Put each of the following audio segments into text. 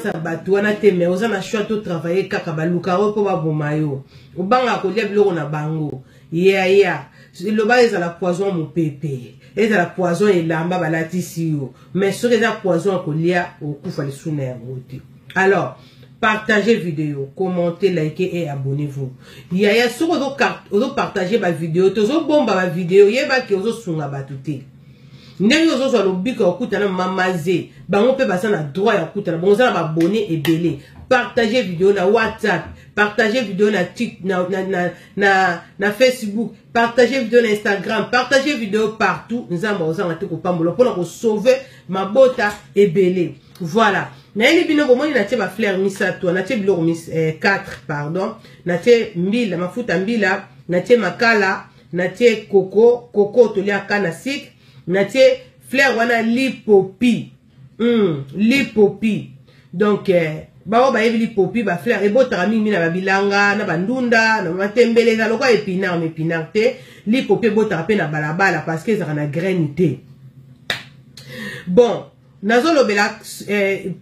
chance ya bato wana te, mais oza na choix to travailler kaka, balukaka yo mpo baboma yo. Obangaka kolia biloko na bango. Yaya, eloba ezala poison mopepe, ezala poison elamba balatisi yo, mais soki eza poison ya kolia, okufa lisusu na yango te. Alors partagez vidéo, commentez, likez et abonnez-vous. Yaya, soki ozopartage bavideo te, ozobomba bavideo, yebaki ozosunga bato te. Ndenge ozozwa lobiko ya kokutana mama ze, bango mpe baza na droit ya kokutana bango. Oza na babone ebele. Partage vidéo na WhatsApp, partage vidéo na, na, na, na, na, na Facebook, partage vidéo na Instagram, partage vidéo partout. Nzambe ozanga te kopambola mpona kosauve mabota ebele. Voilà, nayeli bino, bomoni, natie bafleur misato, natie biloko 4, pardon, natie mbila, mafuta mbila, natie makala, natie koko, koko toliaka na sik, natie fleur wana lipopi, lipopi. Donc bao bayebi lipopi, bafleur ebotaka mingi na babilanga, na bandunda, na matembele. Eza lokola épinard, mais épinard te. Lipopi ebotaka mpe na balabala parce que ezalaka na graine te. Bon, nazolobela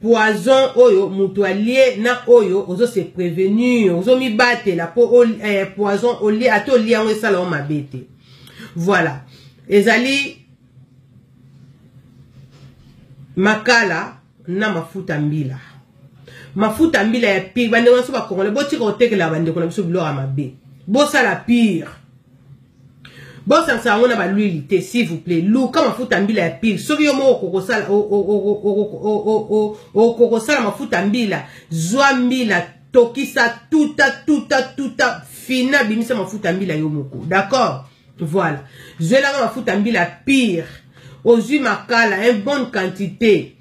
poison oyo moto alie na oyo ozose prévenir, ozomibatela mpo poison olie, ata olie yango, esala yo mabe te. Voilà, ezali makala na mafuta mbila, mafuta mbila ya pire. Bandeko na biso bakongole, botika kotekela bandeko na biso biloko ya mabe. Bosala pire, bosangisa yango na balwili te, s'il vous plaît. Luka mafuta mbila ya pire. Soki yo moko okokosala mafuta mbila, zwa mbila, tokisa, tuta, tuta, tuta, fina, bimisa mafuta mbila yo moko, d'accord? Voilà, zwelanga mafuta mbila pire. Ozwi makala, une bonne quantité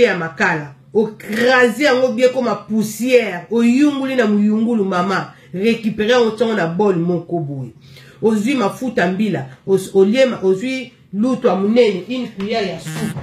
ya makala, okrase yango bien koma poussière, oyunguli na moyungulu. Mama, récupéré yango, tiango na bol moko boye. Ozwi mafuta mbila, olie, ozwi lutu ya monene, une cuillère ya soupe,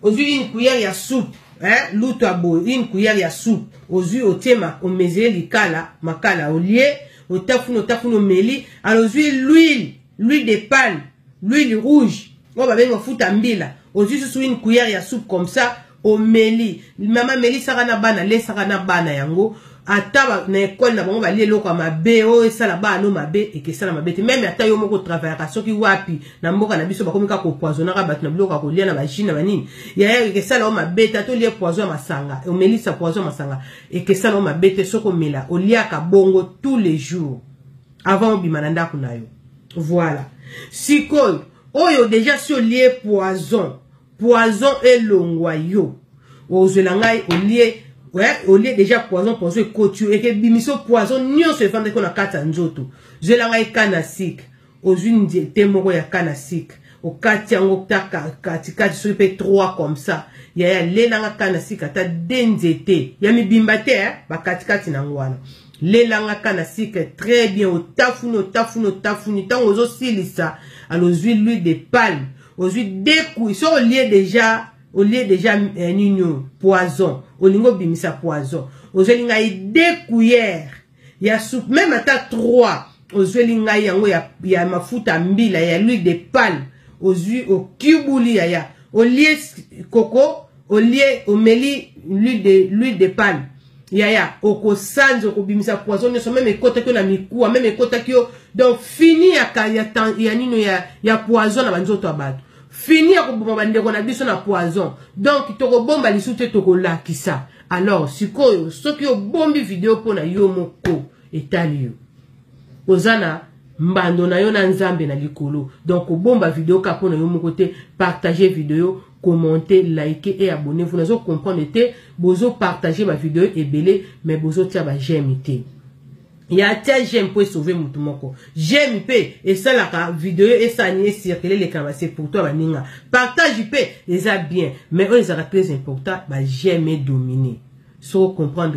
ozwi une cuillère ya soupe, hein, lutu ya boye, une cuillère ya soupe, ozwi, otiema, omezele likala makala, olie, otafuni, otafuni, omeli. Alors ozwi l'huile, l'huile de palme, l'huile rouge oyo babengi mafuta mbila, ozwi susu une cuillère ya soupe comme ça, omeli. Mama, melisaka na bana, lesaka na bana yango. Ata na ekole na bango balia eloko ya mabe oyo esala bana no mabe, ekesala mabe te. Même ata yo moko otravaillaka soki wapi na mboka na biso, bakomi kaka kopoisonnaka bato na biloko ya kolia, na bajus, na banini. Yaya, ekesala yo mabe te. Ata olie poison ya masanga, omelisa poison ya masanga, ekesala yo mabe te soki omela, oliaka bongo tous les jours avant obima na ndako na yo. Voilà, sikoyo oyo déjà si olie poison, poison elongwa yo. Ozwela ngai, olie, ouais, olie déjà poison, poison ekoti yo, ekebimisa poison nyonso efandaki na kati ya nzoto. Zwela ngai canne à sucre. Ozwi nzete moko ya canne à sucre, okati yango ta katikati, soki mpe 3 comme ça. Yaya, lelanga canne à sucre, ata de nzete ya mibimba te, eh? Bakatikati nango wana, lelanga canne à sucre très bien, otafuni, otafuni, otafuni. Ntango ozosilisa, alors ozwi l'huile de palme, ozwi deux couilles. So olie déjà, olie déjà nini oyo, poison, olingi obimisa poison, ozweli ngai deux cuillères ya soupe, même ata 3, ozweli ngai yango ya mafuta mbila, ya l'huile de palme, ozwi, okibuli. Yaya, olie koko, olie, omeli l'huile de palme, yaya, okosanza, okobimisa poison nyonso, même ekotaki yo na mikuwa, même ekotaki yo. Donc fini ya nino ya poison na banzoto ya bato, fini ya koboma bandeko na biso na poison. Donc tokobomba lisusu te, tokolakisa. Alors sikoyo, soki obombi video mpo na yo moko, etali yo, oza na mbando na yo na Nzambe na likolo. Donc kobomba video kaka mpo na yo moko te. Partage video, commentez, likez et abonnez-vous. Nazo comprendre te, bozo partager ba vidéo ebele, mais bozotia ba j'aime te. Ya tia j'aime mpo esauve motu moko. J'aime mpe esalaka video esani, ecircule, eleka na base pour toi baninga. Partage mpe eza bien, mais oyo ezalaka très important, ba j'aime dominer. So comprendre.